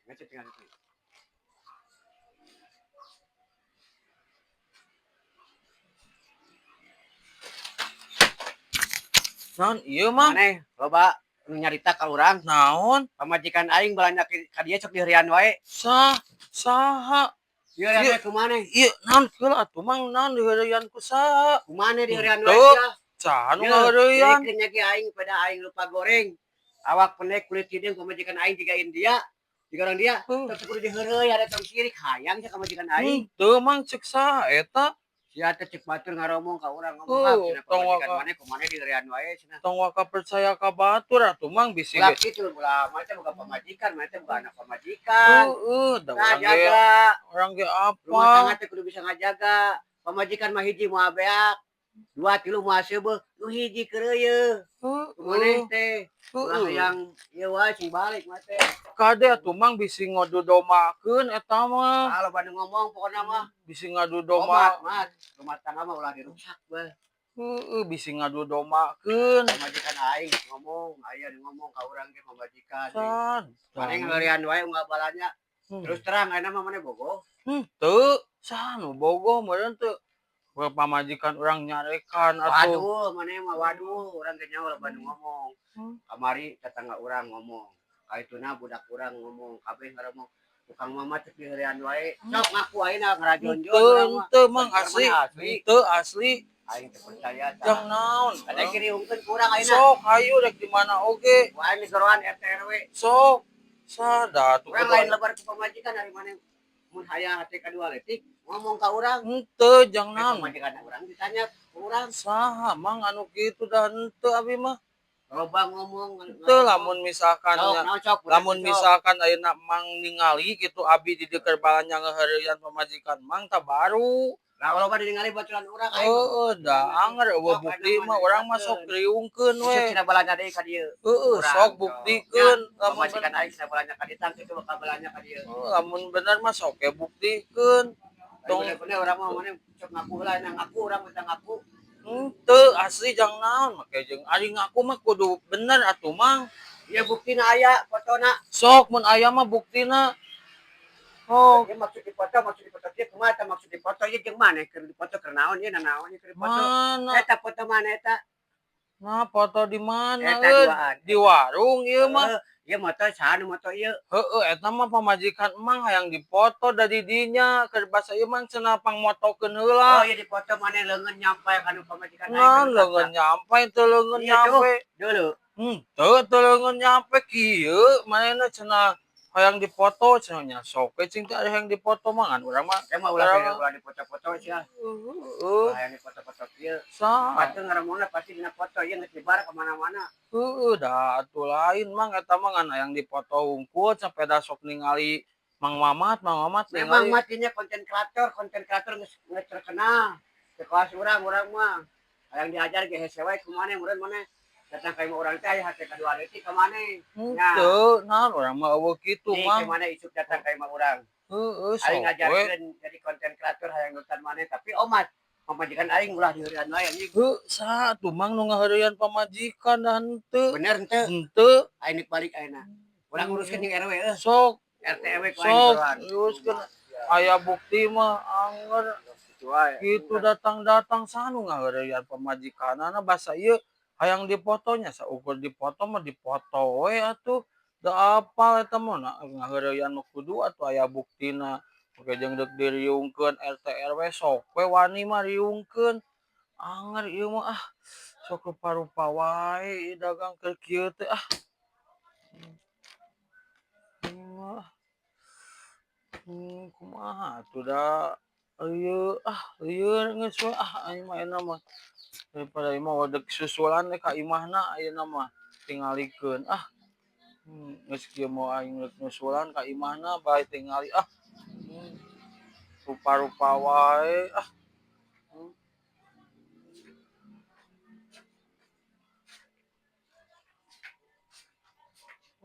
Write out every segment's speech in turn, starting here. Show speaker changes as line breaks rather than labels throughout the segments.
Ngece tinggal itu.
Naon ieu, Mang?
Maneh loba nu nyarita ka urang.
Naon?
Pamajikan aing balanja ka dieu sok diheureuyan wae.
Sah, saha?
Diheureuyan wae ku maneh.
Ieu naon heula atuh, Mang? Naon diheureuyan ku saha?
Ku maneh diheureuyan wae
Henteu.
sia.
Saha nu
Ye,
ngaheureuyan?
Jadi nya ge aing pada aing lupa goreng. Awak pendek kulit hideung pamajikan aing jiga India. Jiga orang dia. Terus kudu diheureuy ada tong sirik hayang sia pamajikan aing.
Henteu, Mang, cek saha eta?
Sia teh cek batur ngaromong ka urang ngomong ah cenah
tong
pamajikan
waka
maneh ku maneh diheureuyan wae cenah.
Tong waka percaya ka batur atuh, Mang, bisi
Ulah
ge.
kitu ulah maneh teh boga pamajikan, maneh teh boga anak pamajikan.
Heeh, da
Nah,
urang ge
jaga.
Urang ge
Rumah
apa?
tangga teh kudu bisa ngajaga. Pamajikan mah hiji moal beak, dua tilu moal seubeuh, nu hiji keureuyeun. Maneh teh ulah hayang ieu wae sing balik mah teh.
Kade atuh, Mang, bisi ngadu dombakeun eta mah.
Ah, loba nu ngomong pokona mah.
Bisi ngadu domba.
Omat, mat. Rumah tangga mah ulah dirusak bae.
Heeh, bisi ngadu dombakeun.
Pamajikan aing ngomong, aya nu ngomong ka urang ge pamajikan.
Sad.
Maneh ngeurean wae unggal balanya. Terus terang ayeuna mah maneh bogoh.
Henteu, saha nu bogoh meureun teu? We pamajikan urang nyarekan atuh.
Waduh, maneh mah waduh, urang ge nyaho loba nu ngomong. Kamari tetangga urang ngomong, kaituna budak urang ngomong, kabeh ngaromong. Tukang mama teh diheurean wae. Sok ngaku ayeuna ngarajonjon
Henteu,
urang mah.
henteu, Mang,
Pamajikan
asli.
maneh asli.
Henteu asli.
Aing teu percaya tah.
Jang naon?
Ada kiriungkeun ku urang ayeuna.
Sok hayu rek di mana oge.
Ku aing digoroan RT RW.
Sok. Sada atuh
Urang
kudu
lain lebar ku pamajikan ari maneh mun hayang hate kadua leutik ngomong ka urang.
Henteu jang naon?
Pamajikan urang ditanya ku urang.
Saha, Mang, anu kitu dah henteu abi mah.
Loba ngomong.
Henteu lamun misalkan
Sok,
nya,
naon sok,
lamun
sok.
Misalkan ayeuna Mang ningali gitu abi di dieu keur balanja ngaheureuyaan pamajikan Mang tah baru.
Lah loba diningali baturan urang aing.
Heeh, da anger eueuh
Sok,
bukti
ayeuna
mah
mah
urang mah sok riungkeun
Isuk
we.
cenah balanja deui ka dieu.
Heeh,
Urang,
sok
sok.
Buktikeun
Nya,
lamun
pamajikan aing cenah balanja ka dieu tang kitu bakal balanja ka dieu.
Heeh, lamun bener mah sok ge buktikeun.
Tong
Tong
bener-bener urang mah maneh sok ngaku heula ngaku urang minta ngaku.
Henteu asli jang naon make jeung ari ngaku mah kudu bener atuh, Mang.
Ieu buktina aya fotona.
Sok mun aya mah buktina. Oh,
Ieu maksud dipoto kieu kumaha tah maksud dipoto ieu jeung maneh keur dipoto keur naon ieu nanaon ieu keur dipoto.
Mana?
Eta foto mana eta?
Nah, foto di mana
Eta
euy?
duaan.
Di warung ieu mah.
Heeh, ieu moto saha nu moto ieu?
Heeh, eta mah pamajikan Emang hayang dipoto da di dinya keur basa ieu mah cenah pangmotokeun
Oh,
heula.
ieu dipoto maneh leungeun nyampe ka nu pamajikan aing.
Nah, leungeun nyampe teu leungeun
Iya, tuh.
nyampe.
Dulu.
Henteu teu leungeun nyampe kieu manehna cenah hayang dipoto cenah nya sok we cing teh hayang dipoto mah ngan urang mah.
Saya mah ulah
Urang
ulah dipoto-foto sia.
Heeh.
Ulah hayang dipoto-foto kieu.
Saha?
Patuh ngaromongna pasti dina foto ieu geus dibar ka mana-mana.
Heeh, da atuh lain, Mang, eta mah ngan hayang dipoto hungkul sapeda sok ningali Mang Mamat, Mang Mamat
Memang
ningali.
Matinya konten kreator geus geus terkenal. Di kelas urang urang mah. Hayang diajar ge hese wae ku maneh meureun maneh. Datang ka imah urang teh aya hate kadua leutik ka maneh. Nya.
Henteu, naon urang mah eueuh kitu,
Nih
Mang.
ke maneh isuk datang ka imah urang.
Heeh,
Aing
sok we.
ngajarkeun jadi konten kreator hayang nonton maneh tapi omat pamajikan aing ulah diheurean wae anjing.
Heuh, saha atuh, Mang, nu ngaheureuyaan pamajikan da henteu.
Bener henteu?
Henteu.
Aing nek balik ayeuna. Urang nguruskeun jeung RW euy.
Sok.
RT RW ku aing
Sok,
duluan.
nguruskeun. Aya bukti mah anger.
Kitu wae.
Kitu datang-datang saha nu ngaheureuyaan pamajikanana basa ieu hayang dipotonya saukur dipoto mah dipoto we atuh. Da apal eta mah na ngaheureuyaan mah kudu atuh aya buktina. Oke jeung deuk diriungkeun RT RW sok we wani mah riungkeun. Anger ieu mah ah sok rupa-rupa wae ieu dagang keur kieu teh ah. Mah. Kumaha atuh da ieu ah lieur geus we ah aing mah ayeuna mah. Daripada ieu mah deuk susulan we ka imahna ayeuna mah tingalikeun ah. Geus kieu mah aing rek nyusulan ka imahna bae tingali ah. Rupa-rupa wae ah.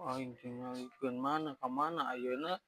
Aing tingalikeun mana ka mana ayeuna.